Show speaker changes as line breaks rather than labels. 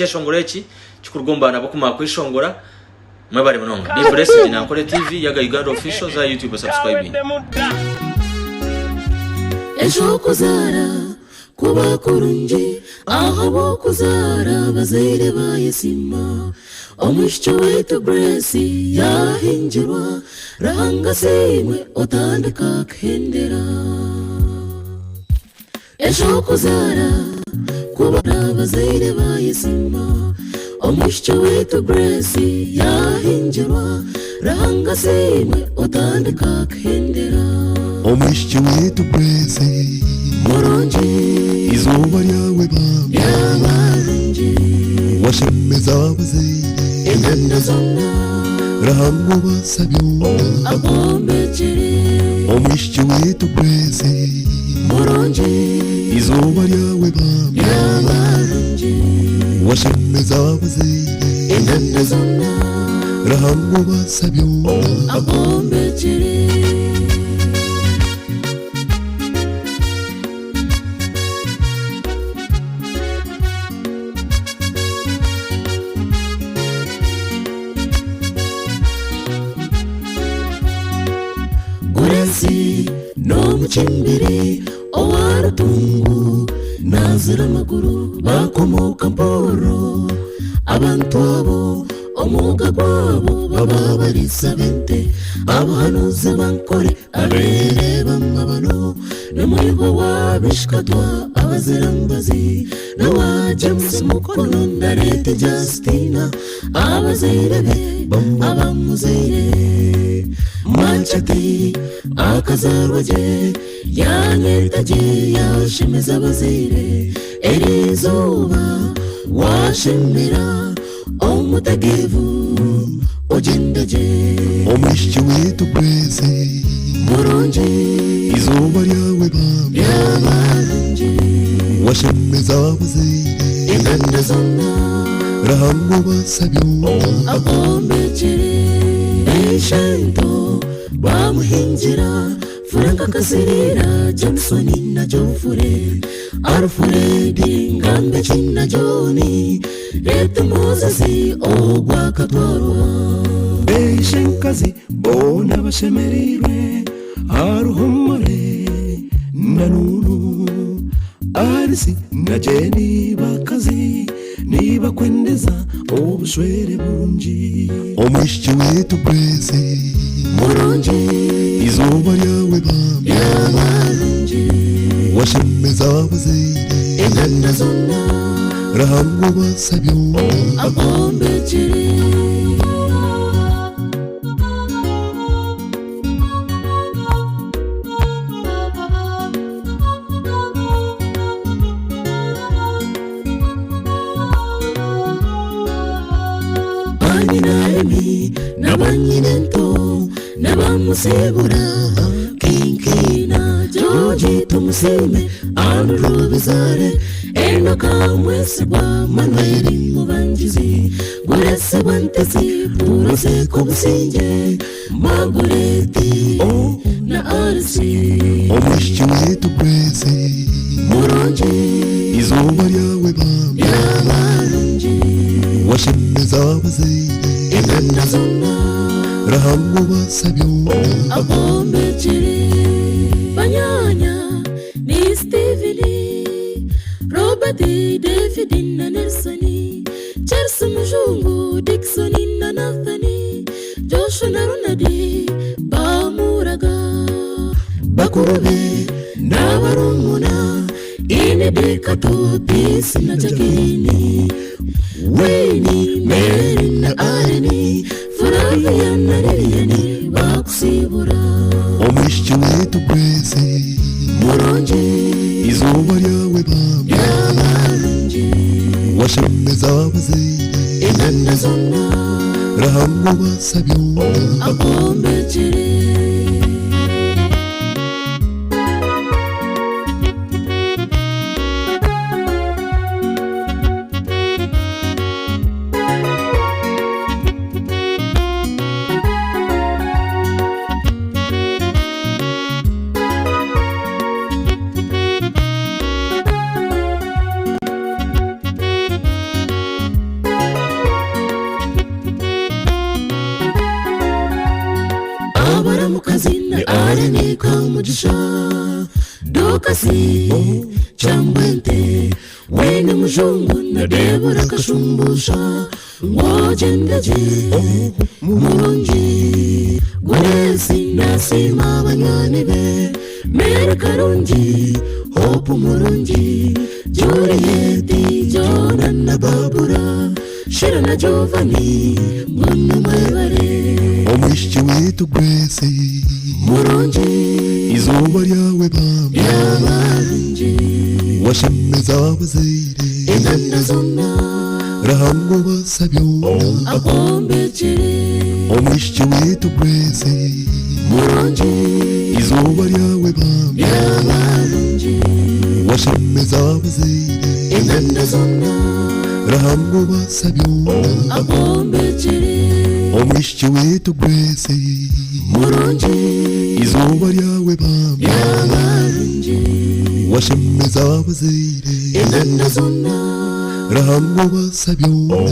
Ekyeshongoro eki kikuruga omu baana b'okumara kweshongora. Mwebare munonga. Be blessed na Ankole TV, Yaga Uganda Official, za YouTube subscribing.
Ejo okuzaara kuba kurungi ahabw'okuzaara abazaire bayesiima. Omwishiki waitu Grace yahingirwa Ruhanga asiimwe otandika kuhendera. Ejo okuzaara kuba abazaire bayesiima. Omwishiki waitu Grace yahingirwa Ruhanga asiimwe otandika kuhendera.
Omwishiki waitu Grace
Murungi
Izooba ryawe bambi
ryaba rirungi
Washemeza abazaire
Enganda zoona
Ruhanga obaasa byona
Akwombekire
Omwishiki waitu Grace
Murungi
Izooba ryawe bambi
ryaba rirungi
Washemeza abazaire
Enganda zoona
Ruhanga obaasa byona
Akwombekire. Guresi n'omukimbiri owa Rutungu nazira amaguru bakomoka Mporo. Abantu abo omwoga gwabo baba bariisa b'ente, abahanuzi bankore Abeere b'amabano n'omurigo wa Bishikatwa abazira mbazi n'owa James Mukono Ndarete Justina abazaire be abamuzaire Manchati akazaarwa gye yanyeta gye yashemeza abazaire Eriizooba washemera Omutageevu ogyende gye.
Omwishiki waitu Grace.
Murungi.
Eizooba ryawe bambi.
Ryaba rirungi.
Washemeza abazaire.
Enganda zoona.
Ruhanga obaasa byona.
Akwombekire. Ishento bamuhingira. Frank Kasirira, Johnson na Geoffrey, Alfred Ngambeki na John, Leti Moses ogwo akatwarwa.
Beishenkazi boona bashemereirwe, hariho Mole na Nunu, Alice na Jane bakazi nibakwendeza obushwere burungi.
Omwishiki waitu Grace.
Murungi.
Eizooba ryawe bambi.
Ryaba rirungi.
Washemeza abazaire.
Enganda zoona.
Ruhanga obaasa byona.
Akwombekire. Banyinaremi na banyinento na bamusibura Kinkina George Tumusiime Andrew Bizare Enoka Mwesigwa Manuel Mubangizi Guresi Bwantesi Purose Kobusingye Margureti na Alice.
Omwishiki waitu Grace.
Murungi.
Eizooba ryawe bambi.
Ryaba rirungi.
Washemeza abazaire.
Enganda zoona.
Ruhanga obaasa byona.
Akwombekire. Banyaanya ni Steven, Robert, David na Nelson, Charles Mujungu, Dickson na Nathan, Joshua na Ronald bamuraga. Bakuru be n'abarumuna Enid, Kato, Peace na Jacqueline, Wayne, Mary na Allen, Flavia na Lilian bakusibura.
Omwishiki waitu Grace.
Murungi.
Eizooba ryawe bambi.
Ryaba rirungi.
Washemeza abazaire.
Enganda zoona.
Ruhanga obaasa byona.
Akwombekire. omugisha Dokasi Kyambwente Wine Mujungu na Debora Kashumbusha ngu ogyende gye murungi Grace nasiima banywani be Mary Karungi Hope Murungi Juliet Jona na Babura Shira na Giovanni mbwenu mwebare.
Omwishiki waitu Grace.
Murungi.
Izooba ryawe bambi.
Ryabarungi.
Washemeza abazaire.
Enganda zona.
Ruhanga obaasa byona.
Akwombekire.
Omwishiki waitu Grace.
Murungi.
Izooba ryawe bambi.
Ryabarungi.
Washemeza abazaire.
Enganda zona.
Ruhanga obaasa byona.
Akwombekire.
Omwishiki waitu Grace.
Murungi.
Izooba ryawe bambi.
Ryabarungi.
Washemeza abazaire.
Enganda zona.
Ruhanga obaasa byona.